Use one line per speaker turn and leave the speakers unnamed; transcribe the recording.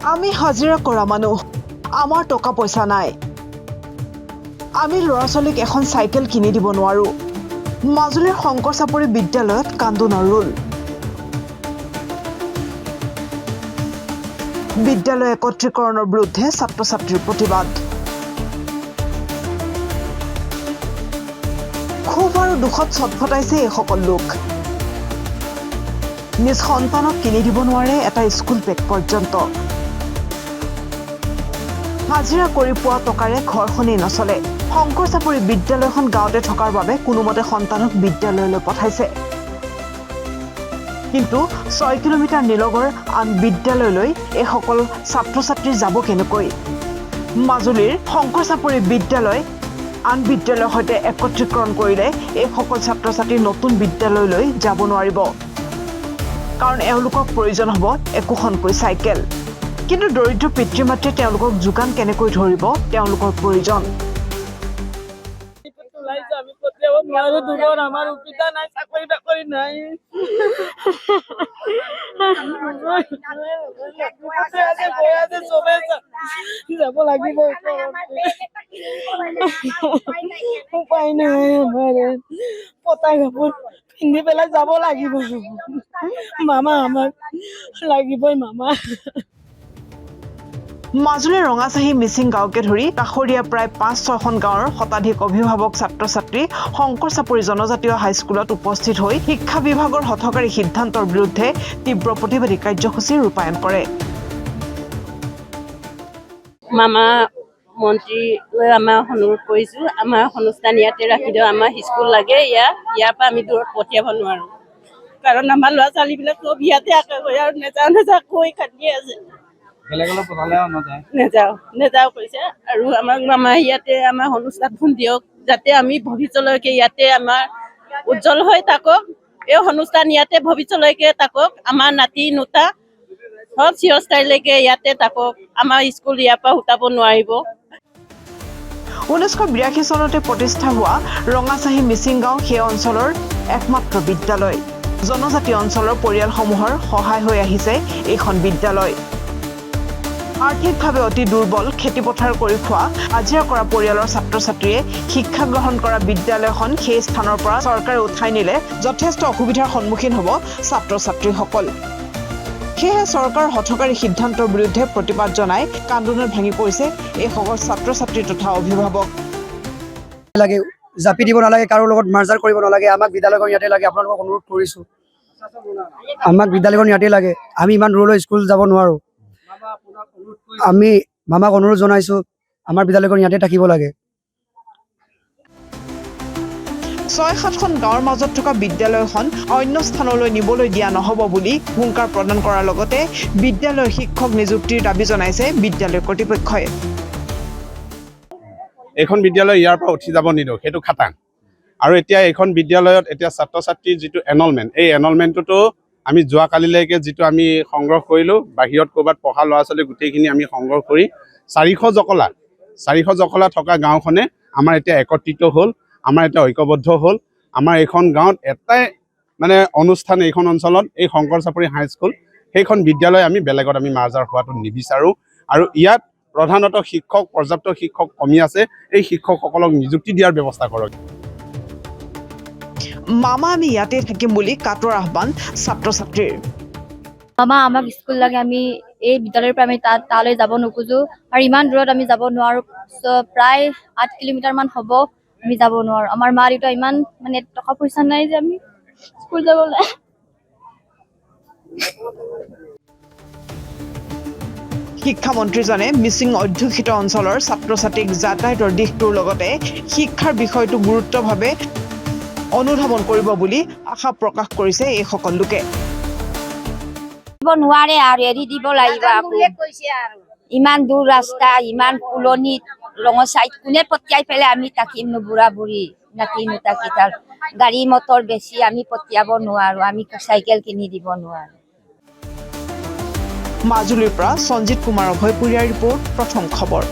আমি হাজিৰা কৰা মানুহ, আমাৰ টকা পইচা নাই। আমি ল'ৰা ছোৱালীক এখন চাইকেল কিনি দিব নোৱাৰো। মাজুলীৰ শংকৰ চাপৰি বিদ্যালয়ত কান্দোনৰ ৰোল। বিদ্যালয় একত্ৰীকৰণৰ বিৰুদ্ধে ছাত্ৰ ছাত্ৰীৰ প্ৰতিবাদ। ক্ষোভ আৰু দুখত ছটফটাইছে এইসকল লোক। নিজ সন্তানক কিনি দিব নোৱাৰে এটা স্কুল বেগ পৰ্যন্ত। হাজিৰা কৰি পোৱা টকাৰে ঘৰখনেই নচলে। শংকৰ চাপৰি বিদ্যালয়খন গাঁৱতে থকাৰ বাবে কোনোমতে সন্তানক বিদ্যালয়লৈ পঠাইছে, কিন্তু 6 কিলোমিটাৰ নিলগৰ আন বিদ্যালয়লৈ এইসকল ছাত্ৰ ছাত্ৰী যাব কেনেকৈ? মাজুলীৰ শংকৰ চাপৰি বিদ্যালয় আন বিদ্যালয়ৰ সৈতে একত্ৰীকৰণ কৰিলে এইসকল ছাত্ৰ ছাত্ৰী নতুন বিদ্যালয়লৈ যাব নোৱাৰিব, কাৰণ এওঁলোকক প্ৰয়োজন হ'ব একোখনকৈ চাইকেল। কিন্তু দৰিদ্ৰ পিতৃ মাতৃয়ে তেওঁলোকক যোগান কেনেকৈ ধৰিব তেওঁলোকৰ প্ৰয়োজন?
ওলাইছে, আমি পঠিয়াব নোৱাৰো দূৰত। আমাৰ সুবিধা নাই, চাকৰি বাকৰি নাই। আছে, গৈ আছে, চবে যাব লাগিব। উপায় নাই আমাৰ। ফটা কাপোৰ পিন্ধি পেলাই যাব লাগিব। মামা, আমাক লাগিবই মামা।
মাজুলীৰ ৰঙাচাহী মিচিং গাঁৱকে ধৰি কাষৰীয়া প্ৰায় পাঁচ ছয়খন গাঁৱৰ শতাধিক অভিভাৱক, ছাত্ৰ ছাত্ৰী শংকৰ চাপৰি জনজাতীয় হাইস্কুলত উপস্থিত হৈ শিক্ষা বিভাগৰ হঠকাৰী সিদ্ধান্তৰ বিৰুদ্ধে তীব্ৰ প্ৰতিবাদী কাৰ্যসূচী ৰূপায়ণ কৰে।
মামা মন্ত্ৰীলৈ আমাৰ অনুৰোধ কৰিছোঁ, আমাৰ অনুষ্ঠান ইয়াতে ৰাখি দিয়ক। আমাৰ স্কুল লাগে ইয়াত। ইয়াৰ পৰা আমি দূৰত পঠিয়াব নোৱাৰোঁ, কাৰণ আমাৰ ল'ৰা ছোৱালীবিলাক চব ইয়াতে আঁকে গৈ আৰু নেযাওঁ নেযাওঁ কৈ কান্দি আছে।
বেলেগলৈ পঠালে নাযায়।
নেযাওঁ নেযাওঁ কৈছে। আৰু আমাক মামা ইয়াতে আমাৰ অনুষ্ঠানখন দিয়ক, যাতে আমি ভৱিষ্যলৈকে ইয়াতে আমাৰ উজ্জ্বল হৈ থাকক। এই অনুষ্ঠান ইয়াতে ভৱিষ্যলৈকে থাকক। আমাৰ নাতি নোতা চব চিৰস্থায়ীলৈকে ইয়াতে থাকক। আমাৰ স্কুল ইয়াৰ পৰা উঠাব নোৱাৰিব।
1982 চনতে প্ৰতিষ্ঠা হোৱা ৰঙাচাহী মিচিং গাঁও সেই অঞ্চলৰ একমাত্ৰ বিদ্যালয়। জনজাতি অঞ্চলৰ পৰিয়ালসমূহৰ সহায় হৈ আহিছে এইখন বিদ্যালয়। আৰ্থিকভাৱে অতি দুৰ্বল, খেতিপথাৰ কৰি খোৱা, হাজিৰা কৰা পৰিয়ালৰ ছাত্ৰ ছাত্ৰীয়ে শিক্ষা গ্ৰহণ কৰা বিদ্যালয়খন সেই স্থানৰ পৰা চৰকাৰে উঠাই নিলে যথেষ্ট অসুবিধাৰ সন্মুখীন হ'ব ছাত্ৰ ছাত্ৰীসকল। সেয়েহে চৰকাৰৰ হঠকাৰী সিদ্ধান্তৰ বিৰুদ্ধে প্ৰতিবাদ জনাই কান্দোনত ভাঙি পৰিছে এইসকল ছাত্ৰ ছাত্ৰী তথা অভিভাৱক।
লাগে, জাপি দিব নালাগে, কাৰো লগত মাৰ্জাৰ কৰিব নালাগে। আমাক বিদ্যালয়খন ইয়াতে লাগে। আপোনালোকক অনুৰোধ কৰিছোঁ, আমাক বিদ্যালয়খন ইয়াতে লাগে। আমি ইমান দূৰলৈ স্কুল যাব নোৱাৰোঁ। আমি মামাক অনুৰোধ জনাইছোঁ, আমাৰ বিদ্যালয়খন ইয়াতে থাকিব লাগে।
ছয় সাতখন গাঁৱৰ মাজত থকা বিদ্যালয়খন অন্য স্থানলৈ নিবলৈ দিয়া নহ'ব বুলি হুংকাৰ প্ৰদান কৰাৰ লগতে বিদ্যালয়ৰ শিক্ষক নিযুক্তিৰ দাবী জনাইছে বিদ্যালয় কৰ্তৃপক্ষই।
এইখন বিদ্যালয় ইয়াৰ পৰা উঠি যাব নিদিওঁ, সেইটো খাটাং। আৰু এতিয়া এইখন বিদ্যালয়ত এতিয়া ছাত্ৰ ছাত্ৰীৰ যিটো এনৰলমেণ্ট, এই এনৰলমেণ্টটোতো আমি যোৱাকালিলৈকে যিটো আমি সংগ্ৰহ কৰিলোঁ, বাহিৰত ক'ৰবাত পঢ়া ল'ৰা ছোৱালী গোটেইখিনি আমি সংগ্ৰহ কৰি 400 জখলা থকা গাঁওখনে আমাৰ এতিয়া একত্ৰিত হ'ল, আমাৰ এতিয়া ঐক্যবদ্ধ হ'ল। আমাৰ এইখন গাঁৱত এটাই মানে অনুষ্ঠান, এইখন অঞ্চলত এই শংকৰ চাপৰি হাইস্কুল, সেইখন বিদ্যালয় আমি বেলেগত আমি মাৰ্জাৰ হোৱাটো নিবিচাৰোঁ। আৰু ইয়াত প্ৰধানতঃ শিক্ষক, পৰ্যাপ্ত শিক্ষক কমি আছে। এই শিক্ষকসকলক নিযুক্তি দিয়াৰ ব্যৱস্থা কৰক।
মামা, আমি ইয়াতে থাকিম বুলি কাতৰ আহ্বান ছাত্ৰ ছাত্ৰীৰ।
মামা, আমাক স্কুল লাগে। আমি এই বিদ্যালয়ৰ পৰা আমি তাত তালৈ যাব নোখোজো আৰু ইমান দূৰত আমি যাব নোৱাৰো। প্ৰায় 8 কিলোমিটাৰ মান হ'ব, আমি যাব নোৱাৰো। আমাৰ মা দেউতা ইমান মানে টকা পইচা নাই যে আমি স্কুল যাবলৈ।
শিক্ষামন্ত্ৰীজনে মিচিং অধ্যুষিত অঞ্চলৰ ছাত্ৰ ছাত্ৰীক যাতায়াতৰ দিশটোৰ লগতে শিক্ষাৰ বিষয়টো গুৰুত্বভাৱে অনুধাৱন কৰিব বুলি আশা প্ৰকাশ কৰিছে এইসকল লোকে।
দিব নোৱাৰে আৰু এৰি দিব লাগিব আকৌ। ইমান দূৰ ৰাস্তা, ইমান পুলনিত ৰঙচাইত কোনে পঠিয়াই পেলাই আমি থাকিমনো? বুঢ়া বুঢ়ী, নাতি নুতা কেইটাৰ গাড়ী মটৰ বেছি, আমি পঠিয়াব নোৱাৰো। আমি চাইকেল কিনি দিব নোৱাৰো।
মাজুলীৰ পৰা সঞ্জিত কুমাৰ অভয়পুৰীয়াৰ ৰিপৰ্ট, প্ৰথম খবৰ।